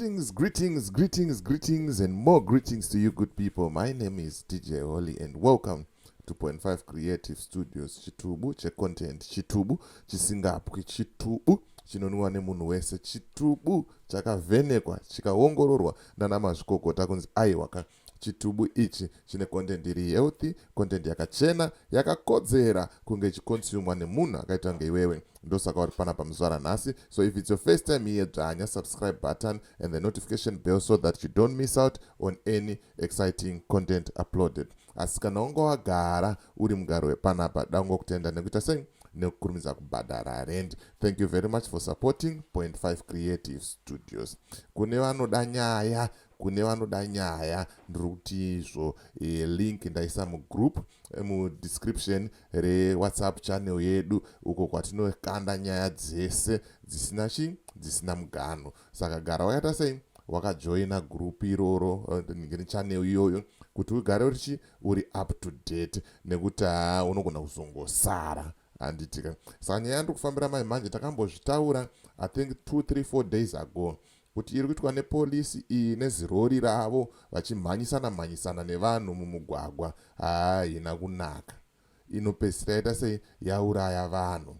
Greetings, greetings, greetings, greetings, and more greetings to you, good people. My name is DJ Holly, and welcome to Point 5 Creative Studios. Chitubu checontent, chitubu chisingapwi, chitubu chinonwiwa nemunhu wese, chitubu chakavhenekwa chikaongororwa nana mazvikokota kunzi aiwa ka chitubu ichi chine content iri healthy, content yakachena, yakakodzera kunge ichiconsumwa nemunhu akaita kunge iwewe. Ndosaka uri panapa muzuva ranhasi. So if it's your first time here, dzvanya subscribe button and the notification bell so that you don't miss out on any exciting content uploaded. Asi kana wanga wagara uri mugari wepanapa, dangokutenda nekuita sei nekukurumidza kubhadhara rent. Thank you very much for supporting Point 5 Creative Studios. Kune vanoda nyaya, kune vanoda nyaya, ndiri kuti izvo link ndaisa mugroup, mudescription reWhatsApp channel yedu, uko kwatinokanda nyaya dzese dzisina chi dzisina muganho. Saka gara wakaita sei, wakajoina group iroro, channel iyoyo, kuti ugare urichi uri up to date, nekuti haa, unogona kuzongosara, handitika? Saka nyaya yandiri kufambira mai manje, takambozvitaura, I think 2 3 4 days ago, kuti iri kuitwa nepolisi iyi nezirori ravo vachimhanyisana mhanyisana nevanhu mumugwagwa, haina kunaka. Inopedzisira yaita sei, yauraya vanhu.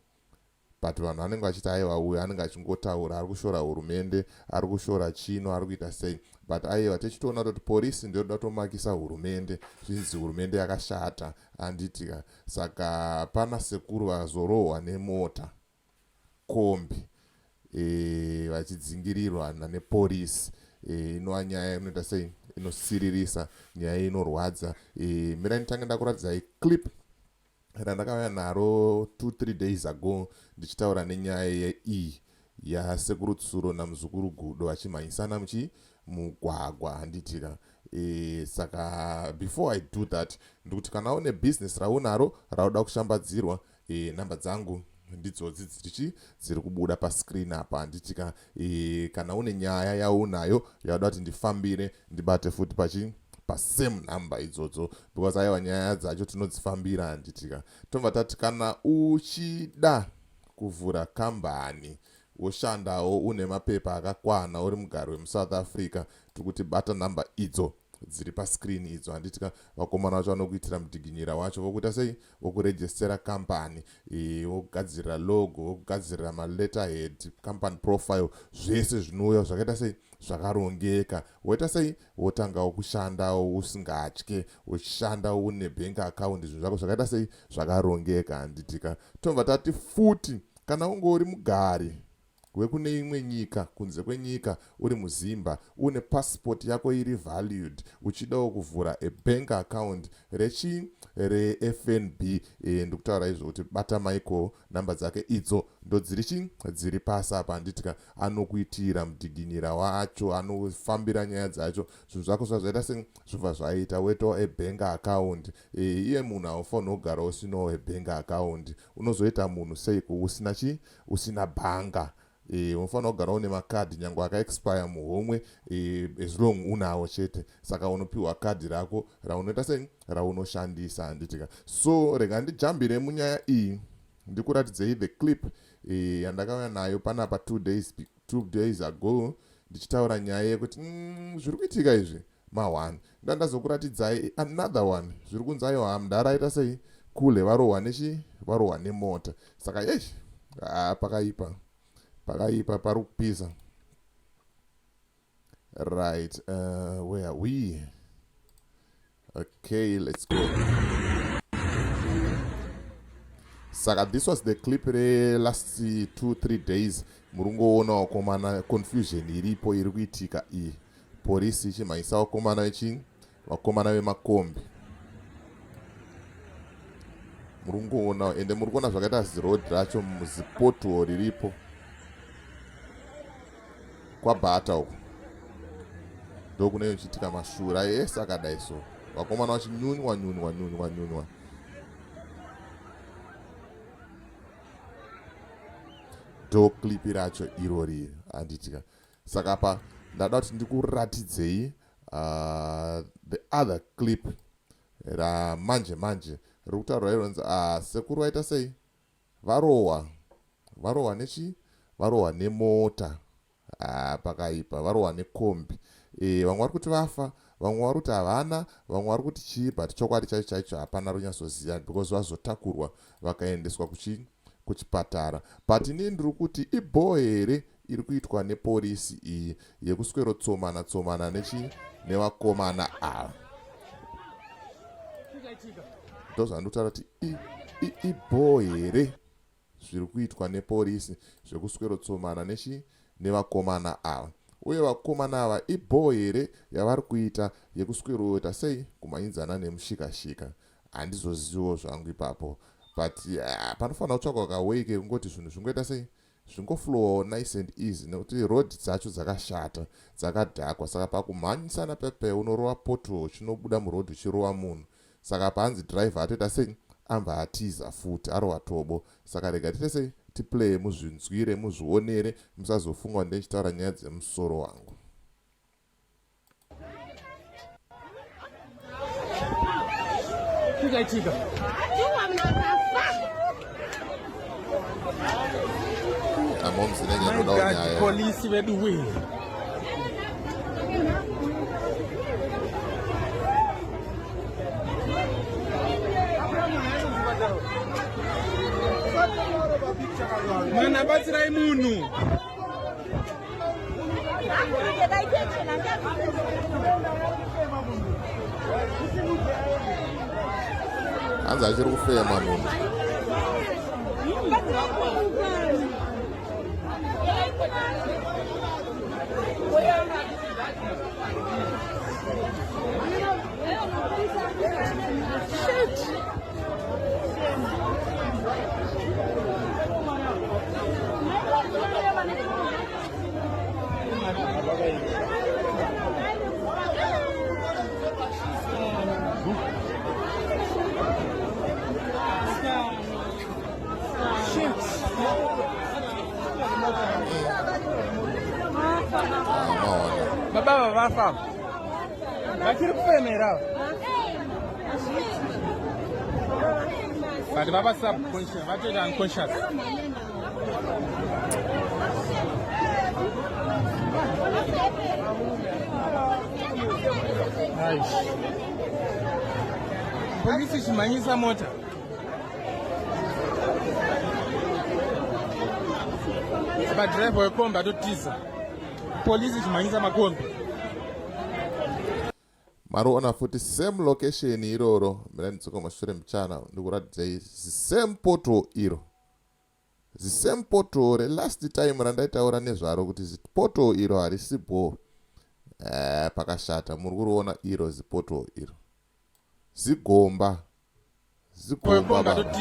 But vanhu vanenge vachiti aiwa, uyu anenge achingotaura, ari kushora hurumende, ari kushora chino, ari kuita sei. But aiwa, tichitoona kuti polisi ndoda kutomakisa hurumende, zvinzi hurumende yakashata, handitika? Saka pana sekuru vazorohwa nemota kombi, vachidzingirirwa nepolisi. Inova nyaya inoita sei, inosiririsa, nyaya inorwadza. Mirai nditange ndakuratidzai clip randakauya naro 2 3 days ago, ndichitaura nenyaya yeiyi yasekuru Tsuro namuzukuru Gudo vachimhanyisana muchi mugwagwa, handitika? Saka before I do that, ndikuti kana une business raunaro rauda kushambadzirwa, namba dzangu ndidzodzi dzirichi dziri kubuda pascreen apa, handitika? Kana une nyaya yaunayo yauda kuti ndifambire, ndibate futi pachi pasame number idzodzo, because aiwa, nyaya dzacho tinodzifambira, handitika? Tobva tati kana uchida kuvhura kambani, woshandawo, une mapepa akakwana, uri mugari wemuSouth Africa, tiri kuti bata namba idzo dziri pascreen idzo, handitika? Vakomana vacho vanokuitira mudhiginyira wacho, vokuita sei, vokurejistera kambani, vokugadzirira logo, vokugadzirira maletterhead, company profile, zvese zvinouya zvakaita sei, zvakarongeka. Woita sei, wotangawo kushandawo usingatye, uchishanda une bank account, zvinhu zvako zvakaita sei, zvakarongeka, handitika? Tobva tati futi kana unge uri mugari wekune imwe nyika, kunze kwenyika, uri muzimba, une passport yako iri valued, uchidawo kuvhura a bank account rechi reFNB, ndikutaura izvo kuti bata Michael, namba dzake idzo ndodziri chi dziri pasi apa, handitika? Anokuitira mudhiginyira wacho, anofambira nyaya dzacho, zvinhu zvako zvazvaita se zvobva zvaita, woitawo a bank account. Iye munhu haufaniri kugara usinawo a bank account. Unozoita munhu seiko usina chi usina bhanga? Unofanira kugara une makadhi, nyange akaexpire, muhomwe, as long unawo chete. Saka unopiwa kadhi rako raunoita sei, raunoshandisa, handitika? So rega ndijambire munyaya iyi, ndikuratidzei the clip yandakauya nayo panapa 2 days ago, ndichitaura nyaya yekuti zviri kuitika izvi ma1. Ndandazokuratidzai another one, zviri kunzi aiwa, mudhara sei, kule varohwa nechi varohwa nemota. Saka yesh, pakaipa, pakaipa, pari kupisa. Right, where are we? Okay, let's go. Saka this was the clip relast 2 3 days. Muri kungoona vakomana, confusion iripo iri kuitika iyi, polisi ichimhanyisa vakomana vechi vakomana vemakombi. Muri kungoona, ende muri kuona zvakaita ziroad racho, zipothole riripo kwabhata uko, ndokunenge kuchiitika mashura ese akadai. So vakomana vachinyunywa nyunywa nyunywa nyunywa. Ndo clip racho irori, handitika? Saka pa ndada kuti ndikuratidzei the other clip ramanje manje riri kutaurwa ironzi sekuru vaita sei, varohwa, varohwa nechi varohwa nemota. Ah, pakaipa varohwa nekombi e, vamwe vari kuti vafa vamwe vari kuti havana vamwe vari kuti chii but chokwadi chaicho chaicho hapana runyatsoziva because vazotakurwa vakaendeswa kuchi kuchipatara but inini ndiri kuti ibhoo here iri kuitwa neporisi iyi yekuswerotsomana tsomana nechi nevakomana ava ndozvandikutaura kuti ibhoo here zviri kuitwa neporisi zvekuswerotsomana nechi nevakomana ava uye vakomana ava ibhoo here yavari kuita yekusweroita sei kumhanyidzana nemushikashika handizoziviwo zvangu ipapo but uh, panofanira kutsvakwa kaway kekungoti zvinhu zvingoita sei zvingoflowawo nice and easy nekuti road dzacho dzakashata dzakadhakwa saka pakumhanyisana pepe unorova poto chinobuda muroad uchirova munhu saka paanzi driver atoita sei ambva atiza futi arova tobo saka rega tiite sei tiplaye muzvinzwire muzvionere musazofunga ndechitaura nyaya dzemusoro wangu Chikaitika. Polisi vedu wee. Mwana batsirai munhu. Hanzi achiri kufema munhu. Baba vafa vachiri kufemera but vava subconscious vatoita unconscious Polisi chimhanyisa mota. Apa driver wekombi atotiza. Polisi chimhanyisa makombi. Mariona futi same location iroro mira ndidzoka mashure mchana ndikuratidzai same poto iro Zisame poto relast time randaitaura nezvaro kuti zipoto iro harisi bhoo eh, pakashata muri kuriona iro zipoto iro zigomba zigomba baba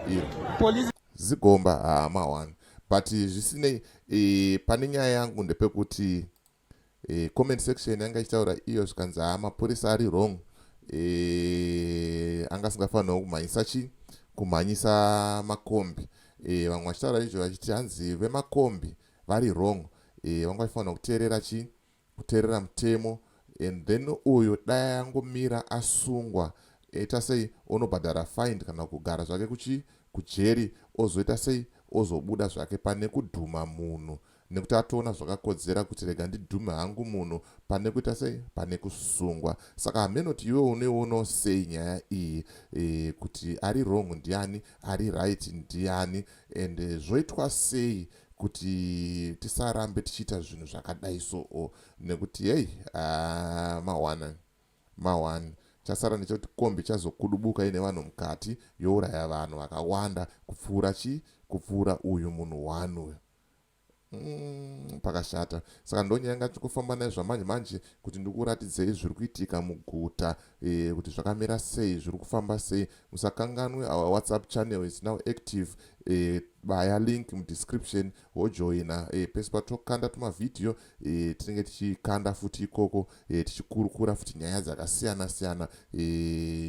iro zigomba haa ma one but zvisinei e, pane nyaya yangu ndepekuti e, comment section yanga ichitaura iyo zvikanzi haa mapurisa ari wrong e, anga asingafanirwa kumhanyisa chi kumhanyisa makombi e, vamwe vachitaura izvo vachiti hanzi vemakombi vari wrong e, vanga vachifanirwa kuteerera chi kuteerera mutemo and then uyu dai angomira asungwa ita sei onobhadhara fine kana kugara zvake kuchi kujeri ozoita sei ozobuda zvake pane kudhuma munhu nekuti atoona zvakakodzera kuti rega ndidhume hangu munhu pane kuita sei pane kusungwa saka hameno kuti iwe unoionawo sei nyaya iyi e, kuti ari wrong ndiani ari right ndiani and eh, zvoitwa sei kuti tisarambe tichiita zvinhu zvakadai soo nekuti hei ah, mawana ma1 chasara ndechekuti kombi ichazokudubuka ine vanhu mukati youraya vanhu vakawanda kupfuura chi kupfuura uyu munhu one uyu Mm, pakashata saka ndonyaya yanga tichikufamba nayo zvamanje manje kuti ndikuratidzei zviri kuitika muguta e, kuti zvakamira sei zviri kufamba sei musakanganwe our whatsapp channel is now active e, baya link mudescription wojoina e, pese patokanda tumavhidhiyo e, tinenge tichikanda futi ikoko e, tichikurukura futi nyaya dzakasiyana siyana e,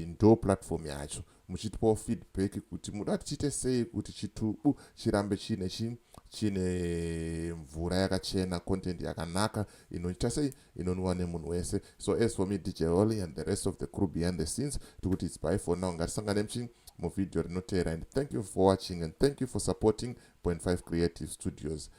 ndo platform yacho muchitipawo feedback kuti muda tichiite sei kuti chitubu chirambe chiine chi chine mvura yakachena content yakanaka inoita sei inonwiwa nemunhu wese so as for me dj holly and the rest of the crew behind the scenes tikuti its bye for now ngatisangane muchi muvhidhiyo rinoteera and thank you for watching and thank you for supporting point 5 creative studios.